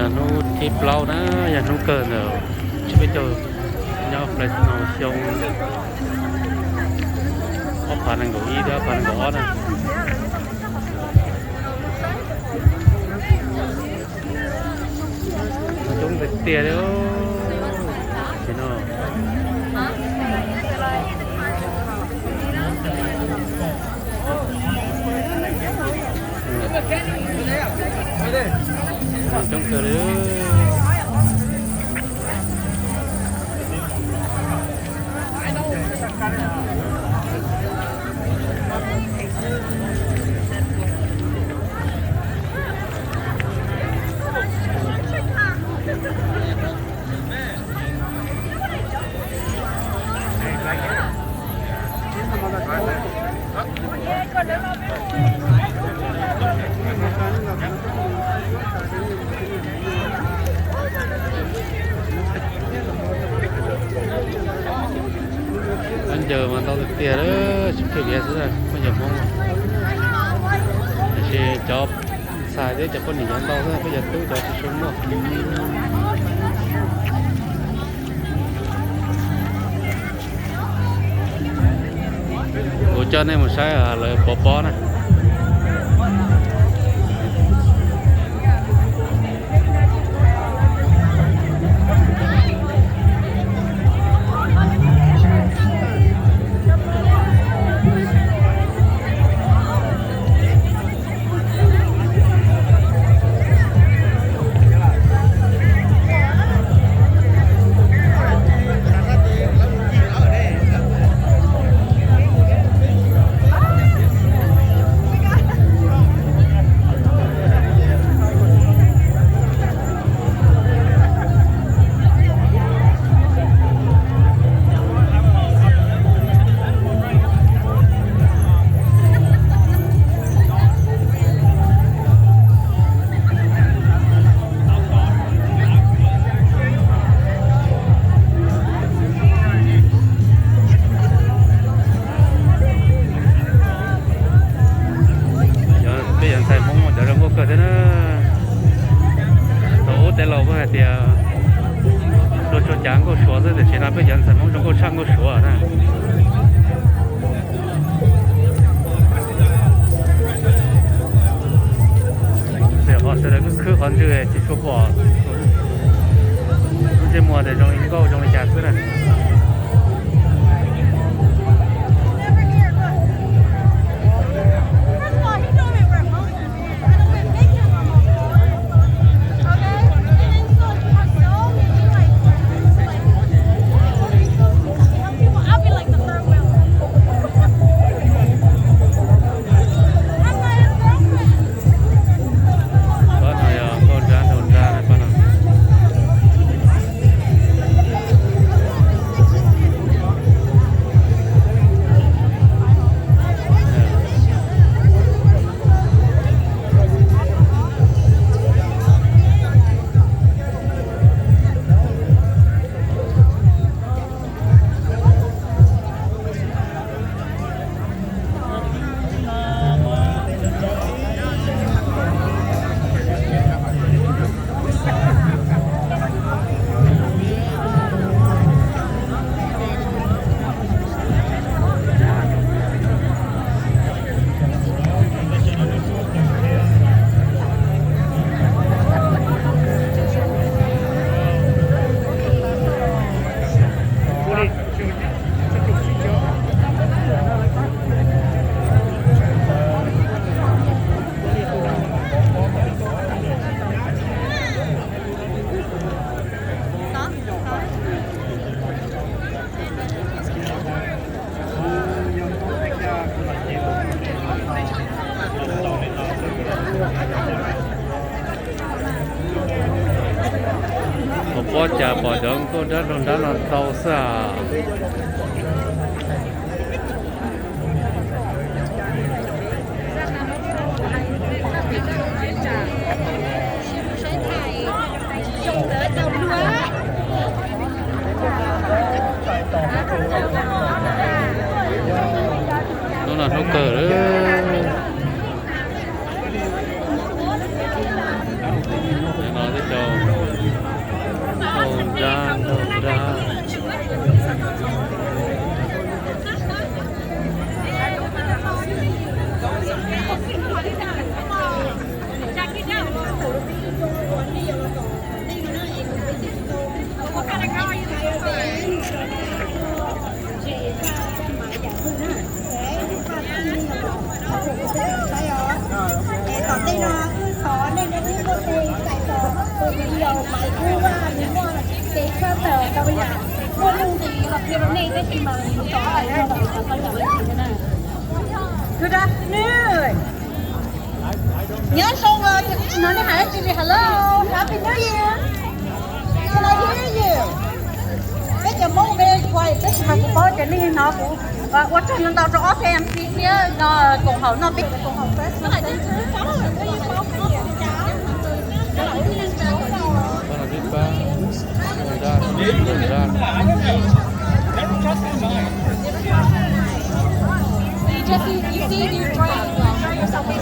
Hnub thib plaub na, yog hnub kawg ntawm tsib peb caug nyob Fresno xyoo ob phav nees nkaum ib thiab ob phav nees nkaum ob na. Coob tiag tiag li. Ces no coob kawg li. Pab ncaws mas ntau tiag tiag, tsis pheej liab xwb, pab ncaws Hmoob. Tiam sis cov ntxhais thiab cov poj niam cov ntau xwb, peb cov tub cov tsis tshua muaj. Kuv coj nej mus saib lawv pov pob na. Peb cov ntxhais Hmoob cov zoo nkauj kawg thiab na. Thaum ub tej laus kuj hais tias tsuas tsuas cav nkauj Suav xwb, tiam sis no peb cov ntxhais Hmoob zoo nkauj tshaj nkauj Suav na. Qhov sawv daws khwb qhov ntswg tsis tshua pom lub ntsej muag tias zoo li nkauj zoo li cas xwb na. Pab no yog nkauj nrab nraug nrab na pab no. Pov pob cas pom cov nkauj nrab nraug nrab no ntau xwb as. Hnub no hnub kawg lawm. No Good afternoon. Nyob zoo os, no nej hais dab tsi li? Hello, Happy New Year. Can I hear you? Peb cov Hmoob peb kuv peb tsis mas kuv paub ces nej hnov kuv ua tsaug ntau ntau rau ob peb MC thiab no koom haum noj peb koom haum Fresno Center. You just, you, you see, you draw, draw yourself in.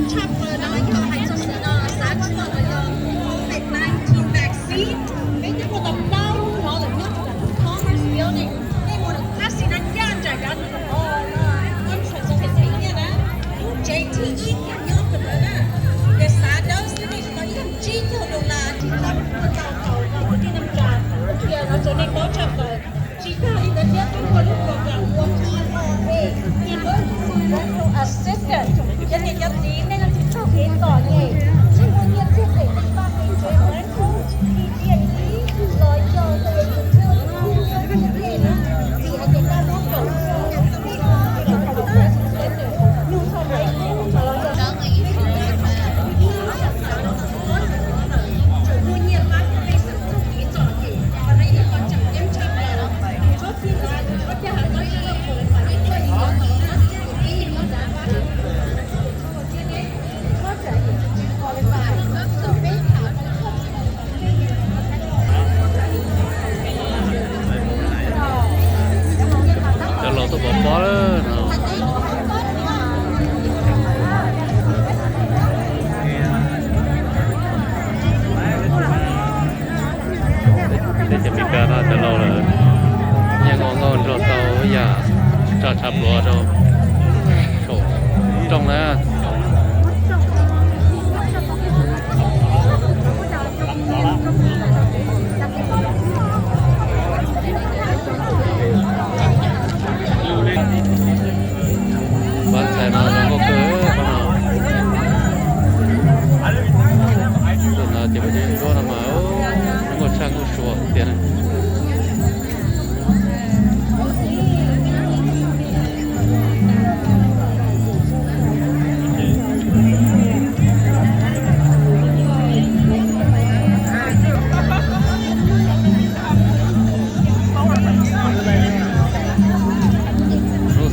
Tshaj plaws no yog hais txog sim no xav tshaj los yog COVID nineteen vaccine, peb twb muaj tau plaub lub no lawm nyob rau ntawm Commerce Building, nej mus ntawm Casino ncaj nraim rau ntawm no, entrance rau pem tsev nyiaj na, lub tsev thib ib tiam nyob rau ntawd na. Yog xav dawb xwb nej tsis tau ib tsib caug dollar tsis tau ua tau thaum no ua tij neej tsa, tias no rau nej paub tshaj plaws. Tsis tag li ntawd thiab, twb muaj lub program ua P R A, Emergency Rental Assistance, cov niam cov txiv nej leej twg txog kev tom nyem, tsis muaj nyiaj txiag phem nej pab nqis tsev rental, nqis P G A C los yog utility, vim hais tias kab mob kaum xyoo, nug txog Facebook los yog tseem muaj nyiaj pab pej xeem txog kev txom nyem, qhov no yog qhov tseem ceeb tshaj plaws. Tsob txij no, koj thiaj hais tau tsis tau, Cov laus tuaj pov pob lawm no. Teb chaws Amelikas no cov laus lawm, nyiaj nkauj nkauj nrog tau yam tsa tshav pluav rau saum rooj na. Pab ntxhais no zoo nkauj kawg pab no. Tus no ces peb cov ncuab no mas zoo nkauj tshaj nkauj sua tiag na.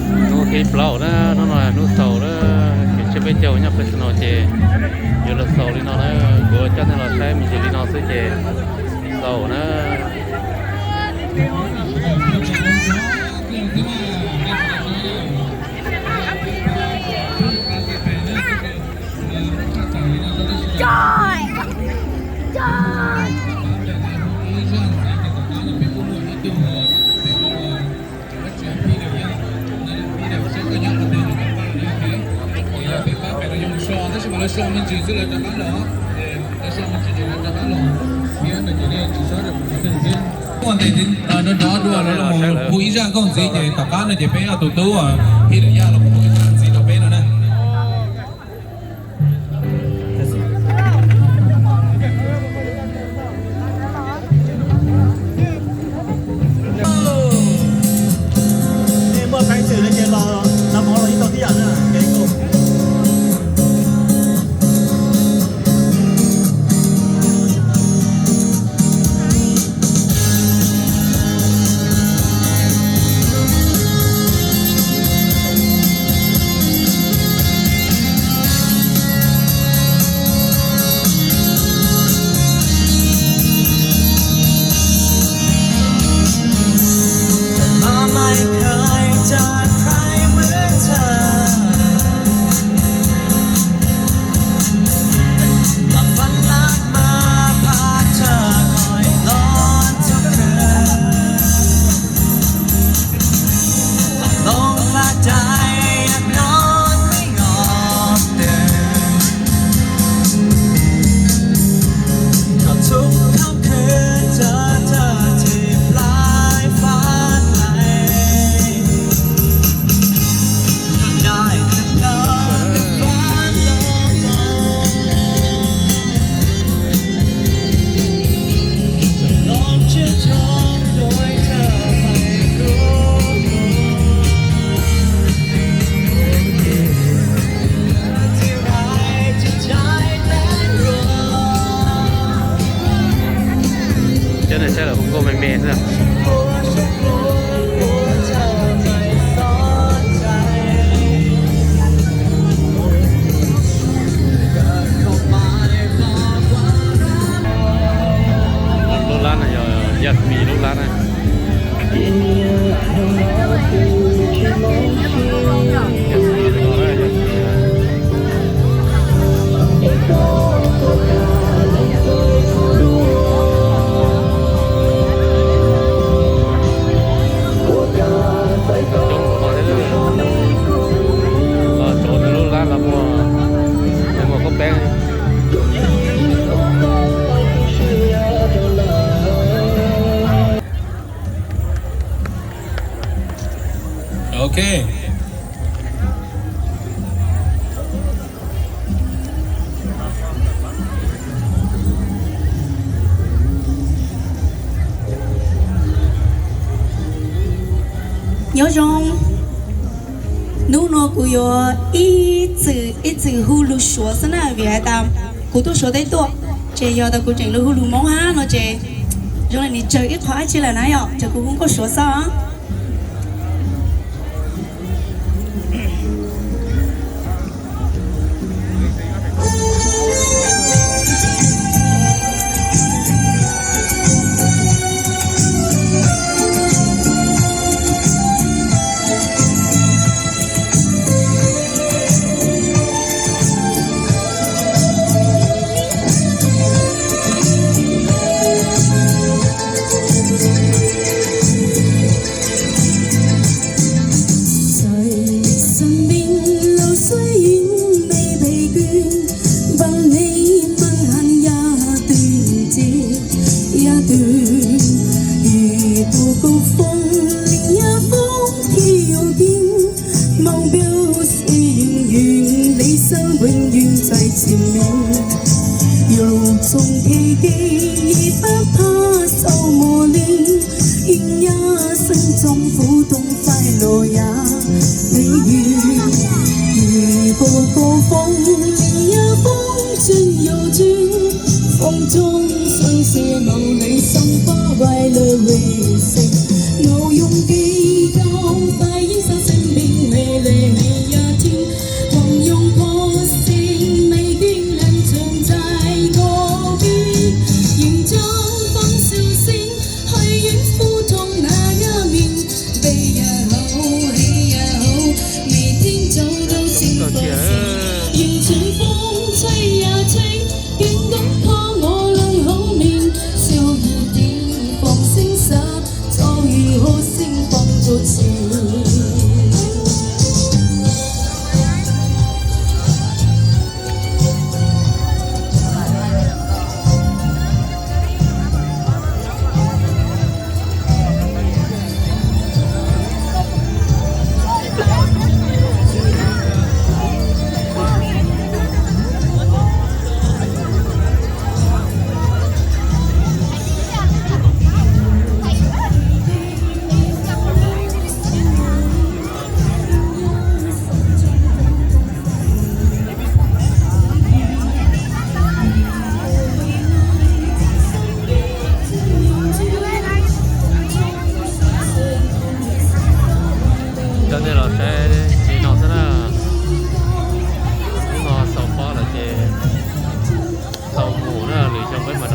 Hnub thib plaub na, hnub no hnub xaus na, ces tsiab peb caug nyob Fresno ces yuav los xaus li no na. Kuv coj nej los saib me ntsis li no xwb ces xaus na. Tab sis mas lawv so me ntsis xwb lawv rov qab los, lawv so me ntsis ces lawv rov qab los, thiab no ces nej tsis txhob rau kuv thiab. Ua ntej no nrov dua lawv los mus hu ib zaj nkauj ntxiv ces tom qab no ces peb ob tug tub Hib Daim Yaj los mus hu ib zaj ntxiv rau peb no na. Nej muaj peev xwm no ces los noj mov los ib tog tib yam na, kev kawm. Saib lawv hu nkauj me me xwb. Lub lab no yog Yasmine lub lab na. Los tsuav nws lub lab los muag, nws muag koj peeb. Ok. Nyob zoo, hnub no kuv yuav ib txwm ib txwm hu lus Suav xwb na, vim hais tias kuv tuaj Suav teb tuaj, ces yog tias kuv tseem los hu lus Hmoob hab no ces zoo li nws tsawg ib qho dab tsi lawm na yom, ces kuv hu nkauj Suav xwb os.在你身边路雖然未疲倦，但你問候也團結，也對。雨過高峰，另一方天又見，目標是永遠，理想永遠在前面。有種奇蹟，也不怕受磨練，願一生中苦痛 快樂也飛遠。雨過高峰，另一方春又轉，風中相思夢裏生花，快樂未死。無用祈禱，快意上生命美麗每一天。光榮個性，美景亮存在告別，迎着風笑聲， 去遠赴同那一面，悲也好，喜也好，每天找到幸福時，迎春風吹呀吹，景感怕我冷好面，笑一點放聲灑，早已好聲放逐時。 Coj nej los saib li no xwb na. Hnub no xaus pob lawm ces tau mus na, lwm xyoo peb mam